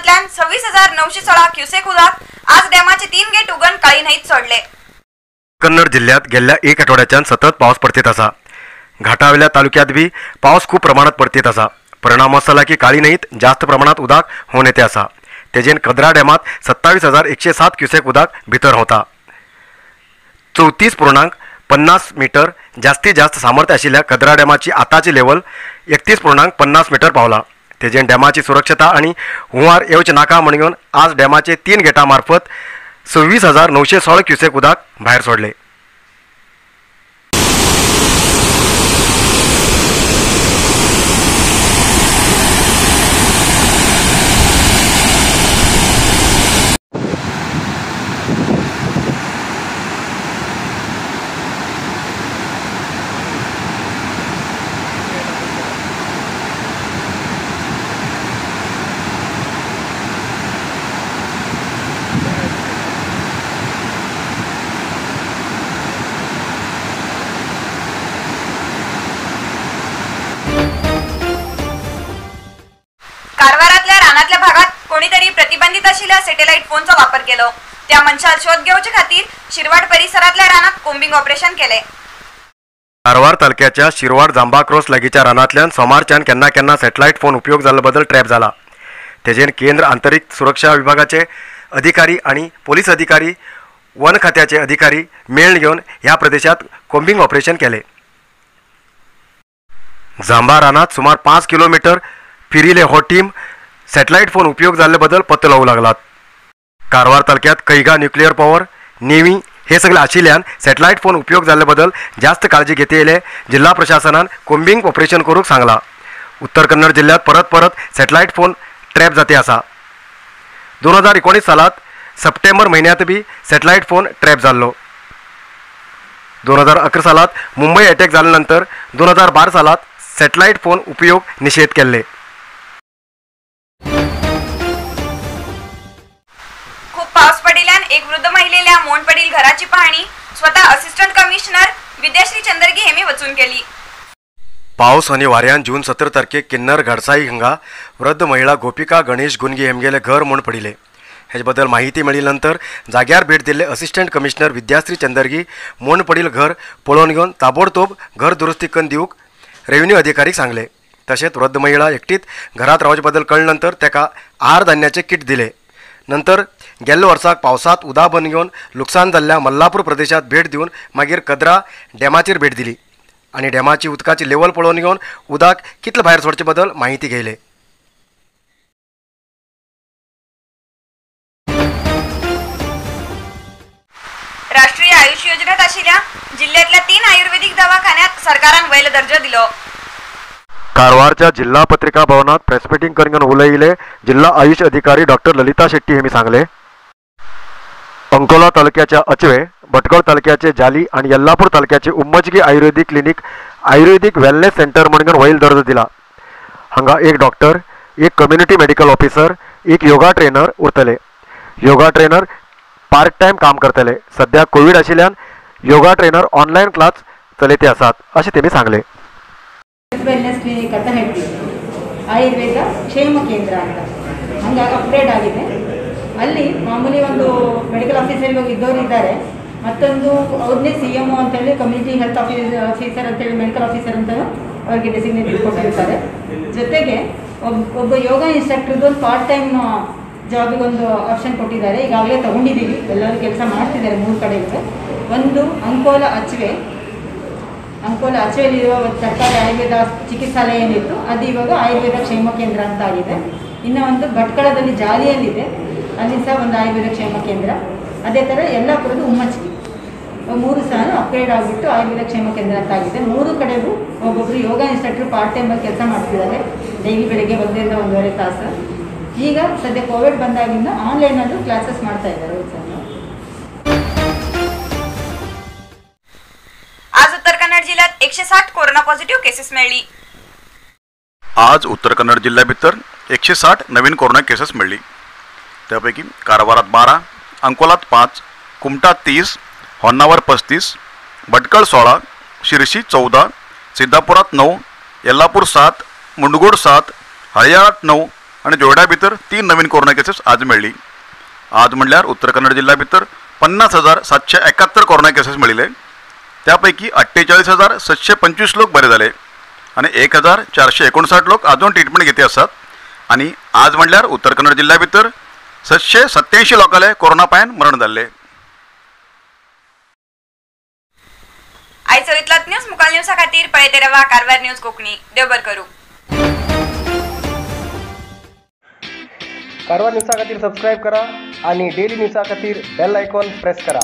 डॅमांतल्यान 26,916 cusec उदक आज डॅमाचे 3 get उगण काळी न्हंयत सोडले. कन्नड जिल्ह्यात गेल्ल्या एक आठवड्याच्यान सतत पावस पडतीत आसा. घाटावेल्या तालुक्यात बी पावस खूब प्रमाणात पडतीत आसा. परिणाम असो जाला की काळी न्हंयत जास्त प्रमाणात उदक होवन येते आसा. तेजेन कदरा डॅमात 27,107 क्युसेक उदक भितर होता. 34.50 मीटर जास्तीत जास्त सामर्थ्य आशिल्ल्या कदरा डॅमाची आताची लेवल 31.50 मीटर पावला. तेजेन डॅमाची सुरक्षता आनी हुंवार येवचे नाका म्हणून आज डॅमाचे 3 गेटां मार्फत 26,916 क्युसेक उदक भायर सोडले. कारवारातल्या रानातल्या भागात कोणीतरी प्रतिबंधित आशिल्ल्या सॅटेलाइट फोनचो वापर केलो. त्या मनशाल शोध घेवचे खातीर शिरवाड परिसरातल्या रानात कोम्बिंग ऑपरेशन केले. कारवार तालुक्याच्या शिरवाड जांबा क्रॉस लागीच्या रानांतल्यान सोमारच्यान केन्ना केन्ना सॅटेलाइट फोन उपयोग जाल्ले बदल ट्रॅप जाला. तेजेन केंद्र आंतरीक सुरक्षा विभागाचे अधिकारी आनी पोलीस अधिकारी, वन खात्याचे अधिकारी मेळ घेवन ह्या प्रदेशात कोम्बिंग ऑपरेशन केले. जांबा रानात सुमार 5 किलोमीटर फिरिले हो टीम सॅटेलाइट फोन उपयोग जाल्ले बदल पत्तो लावू लागलात. कारवार तालुक्यात कैगा न्युक्लियर पॉवर, नेव्ही हे सगळे आशिल्ल्यान सॅटेलाइट फोन उपयोग जाल्ले बदल जास्त काळजी घेतले जिल्हा प्रशासनान कोम्बिंग ऑपरेशन करूंक सांगला. उत्तर कन्नड जिल्ह्यात परत परत सॅटेलाइट फोन ट्रॅप जाते आसा. 2019 सालात सप्टेंबर म्हयन्यांत बी सॅटेलाइट फोन ट्रॅप जाल्लो. 2011 सालात मुंबय अटॅक जाले नंतर 2012 सालात सॅटेलाइट फोन उपयोग निषेध केल्ले. पाऊस पडिल्यान एक वृद्ध महिलेल्या मोंड पडील घराची पाहणी स्वतः असिस्टंट कमिशनर विद्याश्री चंदरगी हेमी वचून केली. पावस आनी वाऱ्यान जून 17 तारखेक किन्नर घडसाई हांगा वृद्ध महिला गोपिका गणेश गुंगी हेमगेले घर म्हूण पडिले. हेजे बद्दल माहिती मेळ्ळी नंतर जाग्यार भेट दिल्ले असिस्टंट कमिशनर विद्याश्री चंदरगी मोंड पडील घर पळोवन घेवन ताबडतोब घर दुरुस्ती करून दिवंक रेव्हेन्यू अधिकारीक सांगले. तशेंच वृद्ध महिला एकटीच घरात रावचे बद्दल कळ्ळे नंतर ताका आहार धान्याचे किट दिले. नंतर गेल्ल्या वर्साक पावसात उदा बंद घेवन लुकसाण जाल्ल्या मल्लापूर प्रदेशात भेट दिवन मागीर कदरा डॅमाचेर भेट दिली आनी डॅमाची उदकाची लेवल पळोवन घेवन उदक कितले भायर सोडचे बद्दल माहिती घेयले. राष्ट्रीय आयुष योजनेत आशिल्ल्या जिल्ह्यातल्या 3 आयुर्वेदिक दवाखान्यात सरकारान वयल दर्जो दिलो. कारवारच्या जिल्हा पत्रिका भवनात प्रेस मीटिंग करून उलयले जिल्हा आयुष अधिकारी डॉक्टर ललिता शेट्टी हेमी सांगले. अंकोला तालुक्याच्या अचवे, भटकळ तालुक्याचे जाली आणि यल्लापूर तालुक्याचे Umachgi Ayurvedic clinic Ayurvedic wellness centre म्हणून वयल दर्जो दिला. हांगा एक डॉक्टर, एक कम्युनिटी मेडिकल ऑफिसर, एक योगा ट्रेनर उरतले. योगा ट्रेनर पार्ट टायम काम करतले. सध्या कोविड आशिल्ल्यान योगा ट्रेनर ऑनलायन क्लास चलयते आसात अशें तेमी सांगले. ವೆಲ್ನೆಸ್ ಕ್ಲಿನಿಕ್ ಅಂತ ಹೇಳ್ತೀವಿ, ಆಯುರ್ವೇದ ಕ್ಷೇಮ ಕೇಂದ್ರ ಅಂತ ಹಂಗಾಗಿ ಅಪ್ಗ್ರೇಡ್ ಆಗಿದೆ. ಅಲ್ಲಿ ಮಾಮೂಲಿ ಒಂದು ಮೆಡಿಕಲ್ ಆಫೀಸರ್ ಇವಾಗ ಇದ್ದವರು ಇದ್ದಾರೆ, ಮತ್ತೊಂದು ಅವ್ರನ್ನೇ CMO ಅಂತೇಳಿ ಕಮ್ಯುನಿಟಿ ಹೆಲ್ತ್ ಆಫೀಸರ್ ಅಂತೇಳಿ ಮೆಡಿಕಲ್ ಆಫೀಸರ್ ಅಂತ ಅವ್ರಿಗೆ ಡೆಸಿಗ್ನೇಟ್ ಕೊಟ್ಟಿರ್ತಾರೆ. ಜೊತೆಗೆ ಒಬ್ಬ ಯೋಗ ಇನ್ಸ್ಟ್ರಕ್ಟರ್ದು ಒಂದು ಪಾರ್ಟ್ ಟೈಮ್ ಜಾಬಿಗೊಂದು ಆಪ್ಷನ್ ಕೊಟ್ಟಿದ್ದಾರೆ. ಈಗಾಗಲೇ ತೊಗೊಂಡಿದ್ದೀವಿ, ಎಲ್ಲರೂ ಕೆಲಸ ಮಾಡ್ತಿದ್ದಾರೆ 3 ಕಡೆಗೂ. ಒಂದು ಅಂಕೋಲ ಅಚ್ವೆ, ಅಂಕೋಲ ಅಚೆಯಲ್ಲಿರುವ ಒಂದು ಸರ್ಕಾರಿ ಆಯುರ್ವೇದ ಚಿಕಿತ್ಸಾಲಯ ಏನಿತ್ತು ಅದು ಇವಾಗ ಆಯುರ್ವೇದ ಕ್ಷೇಮ ಕೇಂದ್ರ ಅಂತ ಆಗಿದೆ. ಇನ್ನು ಒಂದು ಭಟ್ಕಳದಲ್ಲಿ ಜಾಲಿಯಲ್ಲಿದೆ, ಅಲ್ಲಿ ಸಹ ಒಂದು ಆಯುರ್ವೇದ ಕ್ಷೇಮ ಕೇಂದ್ರ. ಅದೇ ಥರ ಯಲ್ಲಾಪುರದ ಉಮ್ಮಚ್ಗಿ 3 ಸಹ ಅಪ್ಗ್ರೇಡ್ ಆಗಿಬಿಟ್ಟು ಆಯುರ್ವೇದ ಕ್ಷೇಮ ಕೇಂದ್ರ ಅಂತ ಆಗಿದೆ. 3 ಕಡೆಗೂ ಒಬ್ಬೊಬ್ಬರು ಯೋಗ ಇನ್ಸ್ಟ್ರಕ್ಟರ್ ಪಾರ್ಟ್ ಟೈಮಲ್ಲಿ ಕೆಲಸ ಮಾಡ್ತಿದ್ದಾರೆ, ಡೈಲಿ ಬೆಳಗ್ಗೆ 1 ರಿಂದ 1.5 ತಾಸು. ಈಗ ಸದ್ಯ ಕೋವಿಡ್ ಬಂದಾಗಿಂದ ಆನ್ಲೈನಲ್ಲೂ ಕ್ಲಾಸಸ್ ಮಾಡ್ತಾ ಇದ್ದಾರೆ. आज उत्तर कन्नड जिल्ह्यात 160 कोरोना पॉझिटिव्ह केसेस मेळ्ळी. आज उत्तर कन्नड जिल्ह्याभितर 160 नवीन कोरोना केसेस मेळ्ळी. त्यापैकी कारवारात 12, अंकोलात 5, कुमटा 30, होन्नावर 35, भटकळ 16, शिरशी 14, सिद्धापुरात 9, यल्लापूर 7, मुंडगोड 7, हळियाळात 9, आनी जोयडा भितर 3 नवीन कोरोना केसीस आज मेळ्ळी. आज म्हणल्यार उत्तर कन्नड जिल्ल्या भितर 50,771 कोरोना केसीस मेळिल्ले. त्या पैकी 48,725 लोक बरे जाले आनी 1,459 लोक अजून ट्रिटमेंट घेते आसात. आनी आज म्हणल्यार उत्तर कन्नड जिल्ल्या भितर 787 लोकांले कोरोना पायान मरण जाल्ले. आयचो इतलोच न्यूज. मुखाल न्यूजा खातीर पळयत रावा कारवार न्यूज कोंकणी. देव बरें करूं. कारवार न्यूजा खातीर सबस्क्रायब करा आणि डेली न्यूजा खातीर बेल आयकॉन प्रेस करा.